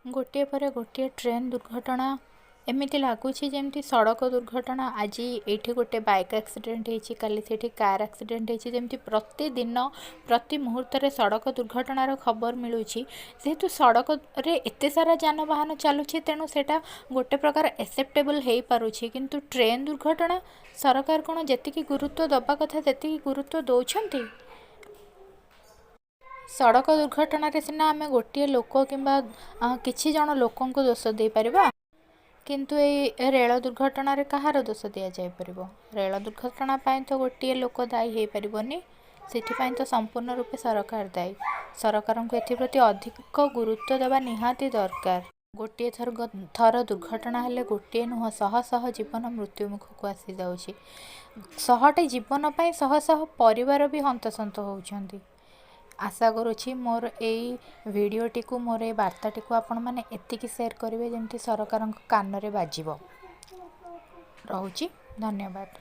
ଗୋଟିଏ ପରେ ଗୋଟିଏ ଟ୍ରେନ୍ ଦୁର୍ଘଟଣା, ଏମିତି ଲାଗୁଛି ଯେମିତି ସଡ଼କ ଦୁର୍ଘଟଣା। ଆଜି ଏଇଠି ଗୋଟେ ବାଇକ୍ ଆକ୍ସିଡେଣ୍ଟ ହେଇଛି, କାଲି ସେଇଠି କାର୍ ଆକ୍ସିଡେଣ୍ଟ ହେଇଛି। ଯେମିତି ପ୍ରତିଦିନ ପ୍ରତି ମୁହୂର୍ତ୍ତରେ ସଡ଼କ ଦୁର୍ଘଟଣାର ଖବର ମିଳୁଛି। ଯେହେତୁ ସଡ଼କରେ ଏତେ ସାରା ଯାନବାହନ ଚାଲୁଛି, ତେଣୁ ସେଇଟା ଗୋଟେ ପ୍ରକାର ଆକ୍ସେପ୍ଟେବଲ୍ ହେଇପାରୁଛି। କିନ୍ତୁ ଟ୍ରେନ୍ ଦୁର୍ଘଟଣା, ସରକାର କ'ଣ ଯେତିକି ଗୁରୁତ୍ୱ ଦେବା କଥା ସେତିକି ଗୁରୁତ୍ୱ ଦେଉଛନ୍ତି? ସଡ଼କ ଦୁର୍ଘଟଣାରେ ସିନା ଆମେ ଗୋଟିଏ ଲୋକ କିମ୍ବା କିଛି ଜଣ ଲୋକଙ୍କୁ ଦୋଷ ଦେଇପାରିବା, କିନ୍ତୁ ଏଇ ରେଳ ଦୁର୍ଘଟଣାରେ କାହାର ଦୋଷ ଦିଆଯାଇପାରିବ? ରେଳ ଦୁର୍ଘଟଣା ପାଇଁ ତ ଗୋଟିଏ ଲୋକ ଦାୟୀ ହେଇପାରିବନି। ସେଥିପାଇଁ ତ ସମ୍ପୂର୍ଣ୍ଣ ରୂପେ ସରକାର ଦାୟୀ। ସରକାରଙ୍କୁ ଏଥିପ୍ରତି ଅଧିକ ଗୁରୁତ୍ୱ ଦେବା ନିହାତି ଦରକାର। ଗୋଟିଏ ଥର ଦୁର୍ଘଟଣା ହେଲେ ଗୋଟିଏ ନୁହଁ, ଶହ ଶହ ଜୀବନ ମୃତ୍ୟୁ ମୁଖକୁ ଆସିଯାଉଛି। 100ଟି ଜୀବନ ପାଇଁ ଶହ ଶହ ପରିବାର ବି ହନ୍ତସନ୍ତ ହେଉଛନ୍ତି। ଆଶା କରୁଛି ମୋର ଏଇ ଭିଡ଼ିଓଟିକୁ, ମୋର ଏଇ ବାର୍ତ୍ତାଟିକୁ ଆପଣମାନେ ଏତିକି ସେୟାର କରିବେ, ଯେମିତି ସରକାରଙ୍କ କାନରେ ବାଜିବ। ରହୁଛି, ଧନ୍ୟବାଦ।